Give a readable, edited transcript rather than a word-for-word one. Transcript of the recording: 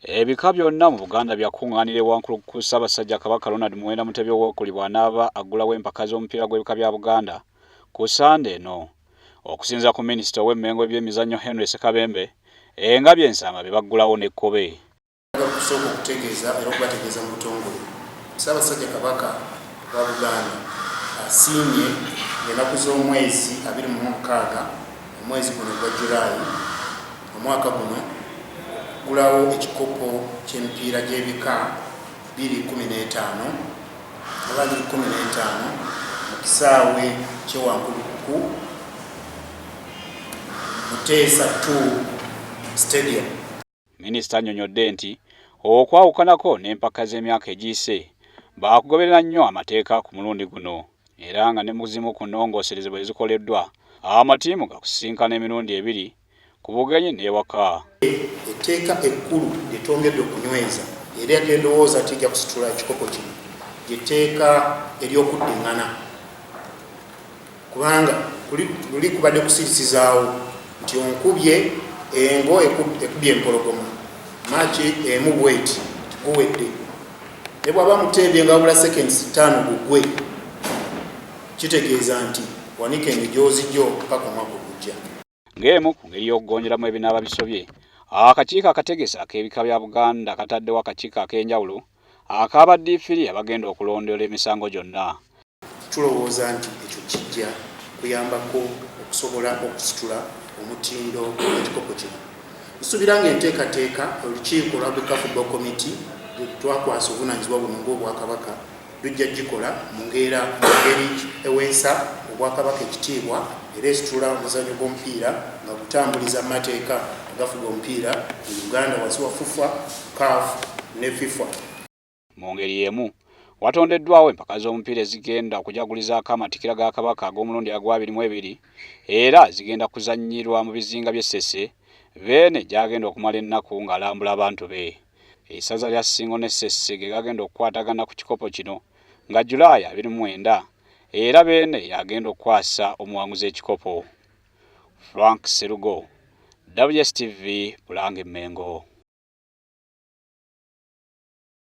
Ebika byonna mu Buganda byakuŋŋaanira e Wankulukuku Ssaabasajja Kabaka Ronald Muwenda Mutebi Owookubiri bw'anaaba aggulawo empaka z'omupiira gw'ebika bya Buganda ku Ssande eno. Okusinziira ku minisita ow'e Mmengo ebyemizannyo Henry Ssekabembe, Engabi Ensamba be baggulawo n'Ekkobe. Njagala okusooka okutegeeza era okubategeeza mu butongole, Ssaabasajja Kabaka wa Buganda asiimye ng'ennaku z'omwezi 26 omwezi guno ogwa July omwaka guno okugulawo ekikopo ky'emipiira gy'ebika 215 oba 215 mu kisaawe ky'e Wankulukuku Muteesa 2 Stadium. Minisita annyonnyodde nti okwawukanako n'empaka z'emyaka egiyise, baakugoberera nnyo amateeka ku mulundi guno era nga ne mu zimu ku nnongooserezebwa ezikoleddwa, amatiimu gakusisinkana emirundi ebiri ku bugenyi n'ewaka. Etteeka ekkulu lye twongedde okunyweza era lye ndowooza nti lijja kusitula ekikopo kino ly'etteeka ery'okudding'ana kubanga luli kubadde kusirisizaawo nti onkubye engo ekubye empologoma maaki emu bweti guwedde ne bw'aba muteebye nga wabula seconds ttaano gugwe kitegeeza nti wanika emijoozi gyo paka omwaka ogujja. Ng'emu ku ngeri y'okugonjolamu ebinaaba bisobye, akakiiko akategesi ak'ebika bya Buganda kataddewo akakiiko ak'enjawulo ak'abaddiifiri abagenda okulondoola emisango gyonna. Tulowooza nti ekyo kijja kuyambako okusobola okusitula omutindo gw'ekikopo kino. Nsuubira ng'enteekateeka olukiiko lwa Bika Football Committee lwe twakwasa obuvunaanyizibwa buno ng'Obwakabaka lujja gikola mu ngeera mu ngeri eweesa Obwakabaka ekitiibwa era esitula omuzannyo gw'omupiira nga gutambuliza mu mateeka agafuga omupiira mu Uganda wansi wa FUFA, CAF ne FIFA. Mu ngeri y'emu, watondeddwawo empaka z'omupiira ezigenda okujagulizaako amatikkira ga Kabaka ag'omulundi agw'abiri mu ebiri era zigenda kuzannyirwa mu bizinga by'e Ssese, Beene gy'agenda okumala ennaku ng'alambula abantu be. Essaza lya Ssingo ne Ssese ge gagenda okukwatagana ku kikopo kino nga July 29 era Beene y'agenda okukwasa omuwanguzi ekikopo. Frank Sserugo, WSTV, Bulange Mmengo.